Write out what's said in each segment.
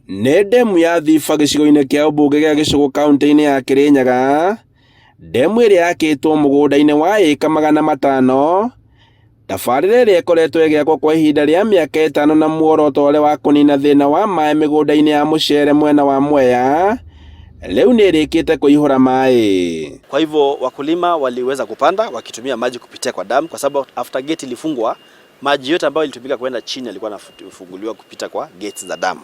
Nĩ ndemu ya Thiba gĩcigo-inĩ kĩa ũmbunge gĩa Gĩcũgũ kauntĩ-inĩ ya Kĩrĩnyaga. Ndemu ĩrĩa yakĩtwo mũgũnda-inĩ wa ĩka 500, tabarĩra ĩrĩa ĩkoretwo ĩgĩakwo kwa ihinda rĩa mĩaka ĩtano na muoroto ũrĩ wa kũnina thĩna wa maĩ mĩgũnda-inĩ ya mũcere mwena wa Mwea, rĩu nĩ ĩrĩkĩte kũihũra maĩ. Kwa hivyo wakulima waliweza kupanda wakitumia maji kupitia kwa damu, kwa sababu after gate ilifungwa, maji yote ambayo ilitumika kwenda chini yalikuwa yanafunguliwa kupita kwa gates za damu.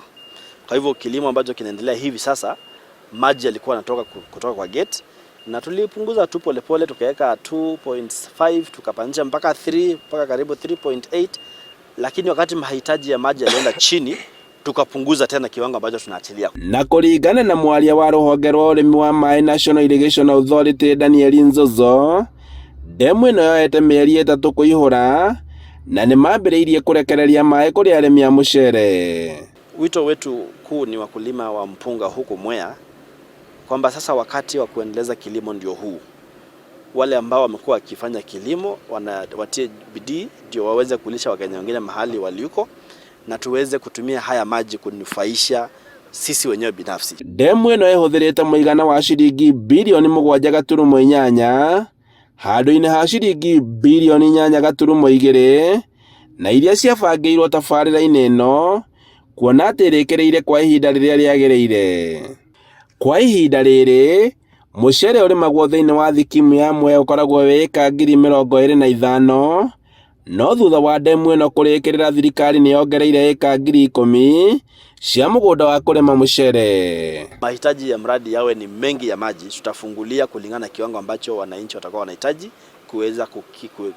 Kwa hivyo kilimo ambacho kinaendelea hivi sasa, maji yalikuwa yanatoka kutoka kwa gate na tulipunguza tu polepole, tukaweka 2.5, tukapandisha mpaka 3, mpaka karibu 3.8, lakini wakati mahitaji ya maji yalienda chini, tukapunguza tena kiwango ambacho tunaachilia. Na kũringana na mwaria wa rũhonge rwa ũrĩmi wa maĩ National Irrigation Authority Daniel Nzozo, ndemu ĩno yoete mĩeri 3 kũihũra na nĩ mambĩrĩirie kũrekereria maĩ kũrĩ arĩmi a mũcere. Wito wetu kuu ni wakulima wa mpunga huku Mwea kwamba sasa wakati wa kuendeleza kilimo ndio huu. Wale ambao wamekuwa wakifanya kilimo watie bidii ndio waweze kulisha Wakenya wengine mahali waliko, na tuweze kutumia haya maji kunufaisha sisi wenyewe binafsi. Ndemu ĩno ĩhũthĩrĩte mũigana wa ciringi 7.8 bilioni handũ-inĩ ha ciringi 8.2 bilioni na iria ciabangĩirwo tabarĩra-inĩ ĩno kuona atĩ ĩrĩkĩrĩire kwa ihinda rĩrĩa rĩagĩrĩire. Kwa ihinda rĩrĩ, mũcere ũrĩmagwo thĩinĩ wa thikimu ya Mwea ũkoragwo wĩ ĩka 25,000, no thutha wa ndemu ĩno kũrĩkĩrĩra thirikari nĩ yongereire ĩka 10,000 cia mũgũnda wa kũrĩma mũcere. Mahitaji ya mradi yawe ni mengi ya maji, tutafungulia kulingana na kiwango ambacho wananchi watakuwa wanahitaji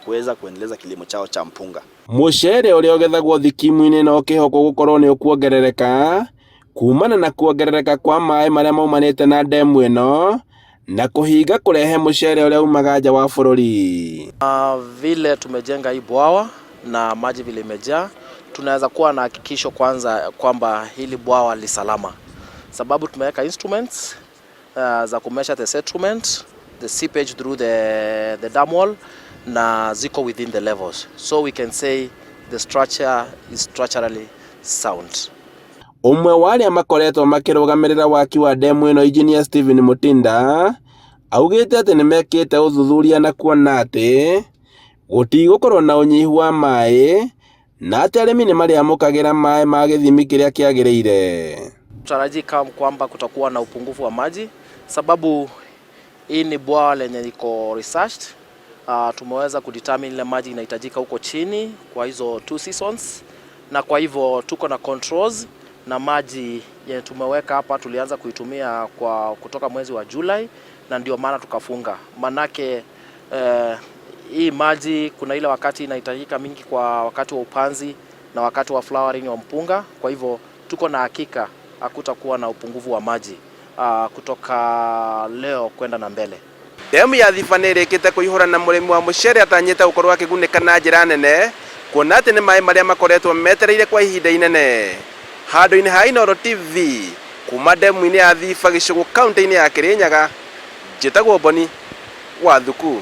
kuweza kuendeleza kilimo chao cha mpunga. Mũcere ũrĩa ũgethagwo thikimu-inĩ no ũkĩhokwo gũkorwo nĩ ũkuongerereka kumana na kuongerereka kwa maĩ marĩa maumanĩte na ndemu ĩno na kũhinga kũrehe mũcere ũrĩa umaga nja wa bũrũri. Vile tumejenga hii bwawa na maji vile imejaa, tunaweza kuwa na hakikisho kwanza kwamba hili bwawa li salama, sababu tumeweka instruments za kumeasure the settlement, the seepage through the dam wall na ziko within the levels, so we can say the structure is structurally sound. Ũmwe wa arĩa makoretwo makĩrũgamĩrĩra waki wa ndemu ĩno Engineer Stephen Mutinda augĩte atĩ nĩ mekĩte ũthuthuria na kuona atĩ gũtigũkorwo na ũnyihu wa maĩ na atĩ arĩmi nĩ marĩamũkagĩra maĩ ma gĩthimi kĩrĩa kĩagĩrĩire. Tutarajii kwamba kutakuwa na upungufu wa maji, sababu hii ni bwawa lenye liko researched. Tumeweza kudetermine ile maji inahitajika huko chini kwa hizo two seasons, na kwa hivyo tuko na controls na maji yenye tumeweka hapa tulianza kuitumia kwa kutoka mwezi wa Julai, na ndio maana tukafunga, manake hii maji kuna ile wakati inahitajika mingi kwa wakati wa upanzi na wakati wa flowering wa mpunga. Kwa hivyo tuko na hakika hakutakuwa na upungufu wa maji kutoka leo kwenda na mbele. Ndemu ya Thiba nĩ ĩrĩkĩte kũihũra na mũrĩmi wa mũcere atanyĩte gũkorwo akĩgunĩka na njĩra nene kuona atĩ nĩ maĩ marĩa makoretwo metereire kwa ihinda inene. Handũ-inĩ ha Inooro TV kuma ndemu-inĩ ya Thiba Gĩcũgũ kaunti-inĩ ya Kĩrĩnyaga, njĩtagwo Boni wa Thuku.